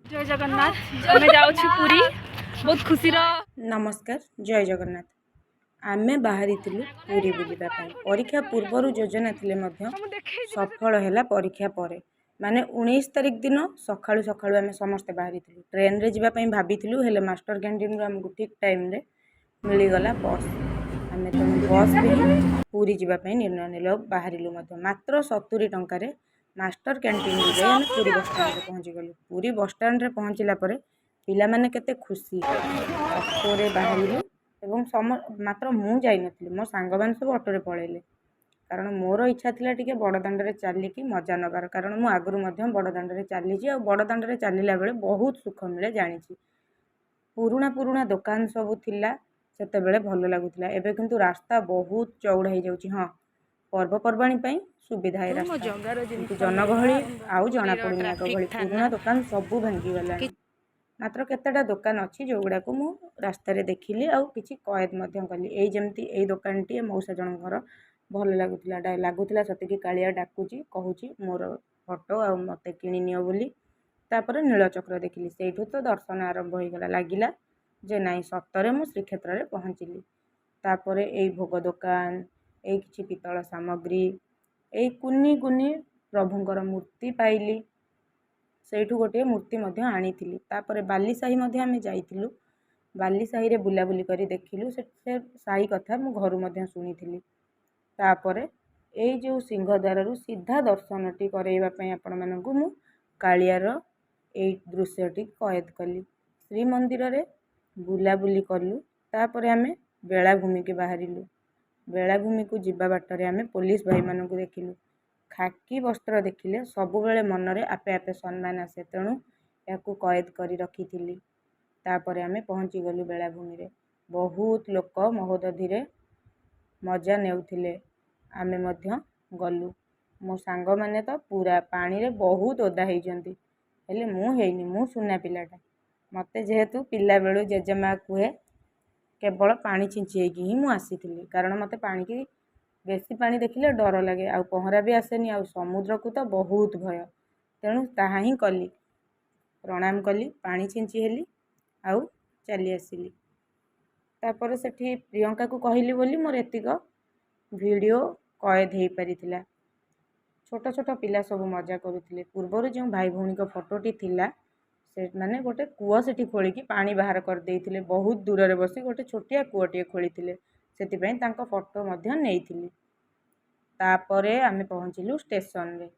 ଜୟ ଜଗନ୍ନାଥ। ଆମେ ଯାଉଛୁ ପୁରୀ, ବହୁତ ଖୁସିର। ନମସ୍କାର, ଜୟ ଜଗନ୍ନାଥ। ଆମେ ବାହାରିଥିଲୁ ପୁରୀ ବୁଲିବା ପାଇଁ। ପରୀକ୍ଷା ପୂର୍ବରୁ ଯୋଜନା ଥିଲେ ମଧ୍ୟ ସଫଳ ହେଲା ପରୀକ୍ଷା ପରେ। ମାନେ 19 ତାରିଖ ଦିନ ସକାଳୁ ସକାଳୁ ଆମେ ସମସ୍ତେ ବାହାରିଥିଲୁ। ଟ୍ରେନରେ ଯିବା ପାଇଁ ଭାବିଥିଲୁ, ହେଲେ ମାଷ୍ଟର କ୍ୟାଣ୍ଟିନରୁ ଆମକୁ ଠିକ୍ ଟାଇମ୍ରେ ମିଳିଗଲା ବସ୍। ଆମେ ତେଣୁ ବସ୍ରେ ହିଁ ପୁରୀ ଯିବା ପାଇଁ ନିର୍ଣ୍ଣୟ ନେଲୁ ଆଉ ବାହାରିଲୁ ମଧ୍ୟ। ମାତ୍ର 70 ଟଙ୍କାରେ ମାଷ୍ଟର କ୍ୟାଣ୍ଟିନରୁ ଯାଇ ଆମେ ପୁରୀ ବସଷ୍ଟାଣ୍ଡରେ ପହଞ୍ଚିଗଲୁ। ପୁରୀ ବସଷ୍ଟାଣ୍ଡରେ ପହଞ୍ଚିଲା ପରେ ପିଲାମାନେ କେତେ ଖୁସି। ଅଟୋରେ ବାହାରିଲୁ ଏବଂ ମାତ୍ର ମୁଁ ଯାଇନଥିଲି, ମୋ ସାଙ୍ଗମାନେ ସବୁ ଅଟୋରେ ପଳେଇଲେ। କାରଣ ମୋର ଇଚ୍ଛା ଥିଲା ଟିକେ ବଡ଼ ଦାଣ୍ଡରେ ଚାଲିକି ମଜା ନେବାର। କାରଣ ମୁଁ ଆଗରୁ ମଧ୍ୟ ବଡ଼ ଦାଣ୍ଡରେ ଚାଲିଛି ଆଉ ବଡ଼ ଦାଣ୍ଡରେ ଚାଲିଲା ବେଳେ ବହୁତ ସୁଖ ମିଳେ ଜାଣିଛି। ପୁରୁଣା ପୁରୁଣା ଦୋକାନ ସବୁ ଥିଲା, ସେତେବେଳେ ଭଲ ଲାଗୁଥିଲା। ଏବେ କିନ୍ତୁ ରାସ୍ତା ବହୁତ ଚଉଡ଼ା ହେଇଯାଉଛି। ହଁ, ପର୍ବପର୍ବାଣୀ ପାଇଁ ସୁବିଧା ଏ ମୋ ରାସ୍ତା। ଜଗାର କିନ୍ତୁ ଜିନିଷ ଜନଗହଳି ଆଉ ପୁରୀର ଜଣାପଡ଼ୁନି ଆଗ ଟ୍ରାଫିକ୍ ଭଳି। ଥାନା। ପୁରୁଣା ଦୋକାନ ସବୁ ଭାଙ୍ଗିଗଲାଣି। ମାତ୍ର କେତେଟା ଦୋକାନ ଅଛି, ଯେଉଁଗୁଡ଼ାକୁ ମୁଁ ରାସ୍ତାରେ ଦେଖିଲି ଆଉ କିଛି କଏଦ ମଧ୍ୟ କଲି। ଏଇ ଯେମିତି ଏଇ ଦୋକାନଟି, ମଉସା ଜଣଙ୍କର ଭଲ ଲାଗୁଥିଲା। ଲାଗୁଥିଲା ସତେକି କାଳିଆ ଡାକୁଛି, କହୁଛି ମୋର ଫଟୋ ଆଉ ମୋତେ କିଣିନିଅ ବୋଲି। ତାପରେ ନୀଳଚକ୍ର ଦେଖିଲି। ସେଇଠୁ ତ ଦର୍ଶନ ଆରମ୍ଭ ହୋଇଗଲା। ଲାଗିଲା ଯେ ନାଇଁ, ସତରେ ମୁଁ ଶ୍ରୀକ୍ଷେତ୍ରରେ ପହଞ୍ଚିଲି। ତାପରେ ଏଇ ଭୋଗ ଦୋକାନ, ଏଇ କିଛି ପିତ୍ତଳ ସାମଗ୍ରୀ, ଏଇ କୁନି କୁନି ପ୍ରଭୁଙ୍କର ମୂର୍ତ୍ତି ପାଇଲି। ସେଇଠୁ ଗୋଟିଏ ମୂର୍ତ୍ତି ମଧ୍ୟ ଆଣିଥିଲି। ତାପରେ ବାଲିସାହି ମଧ୍ୟ ଆମେ ଯାଇଥିଲୁ। ବାଲିସାହିରେ ବୁଲାବୁଲି କରି ଦେଖିଲୁ। ସେ ସାହି କଥା ମୁଁ ଘରୁ ମଧ୍ୟ ଶୁଣିଥିଲି। ତାପରେ ଏଇ ଯେଉଁ ସିଂହଦ୍ୱାରରୁ ସିଧା ଦର୍ଶନଟି କରେଇବା ପାଇଁ ଆପଣମାନଙ୍କୁ ମୁଁ କାଳିଆର ଏଇ ଦୃଶ୍ୟଟି କଏଦ କଲି। ଶ୍ରୀମନ୍ଦିରରେ ବୁଲାବୁଲି କଲୁ। ତାପରେ ଆମେ ବେଳାଭୂମିକି ବାହାରିଲୁ। ବେଳାଭୂମିକୁ ଯିବା ବାଟରେ ଆମେ ପୋଲିସ ଭାଇମାନଙ୍କୁ ଦେଖିଲୁ। ଖାକି ବସ୍ତ୍ର ଦେଖିଲେ ସବୁବେଳେ ମନରେ ଆପେ ଆପେ ସମ୍ମାନ ଆସେ, ତେଣୁ ଏହାକୁ କଏଦ କରି ରଖିଥିଲି। ତାପରେ ଆମେ ପହଞ୍ଚିଗଲୁ ବେଳାଭୂମିରେ। ବହୁତ ଲୋକ ମହୋଦଧିରେ ମଜା ନେଉଥିଲେ। ଆମେ ମଧ୍ୟ ଗଲୁ। ମୋ ସାଙ୍ଗମାନେ ତ ପୁରା ପାଣିରେ ବହୁତ ଓଦା ହେଇଛନ୍ତି, ହେଲେ ମୁଁ ହେଇନି। ମୁଁ ସୁନା ପିଲାଟା। ମୋତେ ଯେହେତୁ ପିଲାବେଳୁ ଜେଜେମା କୁହେ, କେବଳ ପାଣି ଛିଞ୍ଚି ହେଇକି ହିଁ ମୁଁ ଆସିଥିଲି। କାରଣ ମୋତେ ପାଣିକି ବେଶୀ ପାଣି ଦେଖିଲେ ଡର ଲାଗେ ଆଉ ପହଁରା ବି ଆସେନି ଆଉ ସମୁଦ୍ରକୁ ତ ବହୁତ ଭୟ। ତେଣୁ ତାହା ହିଁ କଲି, ପ୍ରଣାମ କଲି, ପାଣି ଛିଞ୍ଚି ହେଲି ଆଉ ଚାଲି ଆସିଲି। ତାପରେ ସେଠି ପ୍ରିୟଙ୍କାକୁ କହିଲି ବୋଲି ମୋର ଏତିକ ଭିଡ଼ିଓ କଏଦ ହେଇପାରିଥିଲା। ଛୋଟ ଛୋଟ ପିଲା ସବୁ ମଜା କରୁଥିଲେ। ପୂର୍ବରୁ ଯେଉଁ ଭାଇ ଭଉଣୀଙ୍କ ଫଟୋଟି ଥିଲା, ସେମାନେ ଗୋଟେ କୂଅ ସେଠି ଖୋଳିକି ପାଣି ବାହାର କରିଦେଇଥିଲେ। ବହୁତ ଦୂରରେ ବସି ଗୋଟେ ଛୋଟିଆ କୂଅଟିଏ ଖୋଳିଥିଲେ। ସେଥିପାଇଁ ତାଙ୍କ ଫଟୋ ମଧ୍ୟ ନେଇଥିଲି। ତାପରେ ଆମେ ପହଞ୍ଚିଲୁ ଷ୍ଟେସନରେ।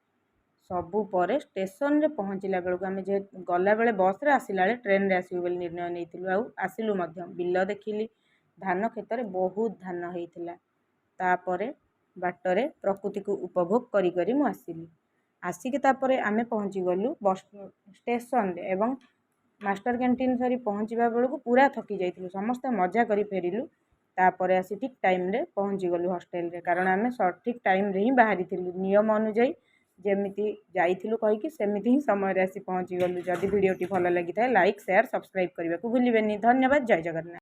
ସବୁ ପରେ ଷ୍ଟେସନରେ ପହଞ୍ଚିଲା ବେଳକୁ ଆମେ ଯେହେତୁ ଗଲାବେଳେ ବସ୍ରେ, ଆସିଲା ବେଳେ ଟ୍ରେନରେ ଆସିବୁ ବୋଲି ନିର୍ଣ୍ଣୟ ନେଇଥିଲୁ ଆଉ ଆସିଲୁ ମଧ୍ୟ। ବିଲ ଦେଖିଲି, ଧାନ କ୍ଷେତରେ ବହୁତ ଧାନ ହେଇଥିଲା। ତାପରେ ବାଟରେ ପ୍ରକୃତିକୁ ଉପଭୋଗ କରି କରି ମୁଁ ଆସିଲି। ଆସିକି ତାପରେ ଆମେ ପହଞ୍ଚିଗଲୁ ବସ୍ ଷ୍ଟେସନରେ ଏବଂ ମାଷ୍ଟର କ୍ୟାଣ୍ଟିନ୍ ସରି ପହଞ୍ଚିବା ବେଳକୁ ପୁରା ଥକି ଯାଇଥିଲୁ। ସମସ୍ତେ ମଜା କରି ଫେରିଲୁ। ତାପରେ ଆସି ଠିକ୍ ଟାଇମ୍ରେ ପହଞ୍ଚିଗଲୁ ହଷ୍ଟେଲରେ, କାରଣ ଆମେ ସଠିକ୍ ଟାଇମ୍ରେ ହିଁ ବାହାରିଥିଲୁ। ନିୟମ ଅନୁଯାୟୀ ଯେମିତି ଯାଇଥିଲୁ କହିକି, ସେମିତି ହିଁ ସମୟରେ ଆସି ପହଞ୍ଚିଗଲୁ। ଯଦି ଭିଡ଼ିଓଟି ଭଲ ଲାଗିଥାଏ, ଲାଇକ୍, ସେୟାର, ସବସ୍କ୍ରାଇବ୍ କରିବାକୁ ଭୁଲିବେନି। ଧନ୍ୟବାଦ। ଜୟ ଜଗନ୍ନାଥ।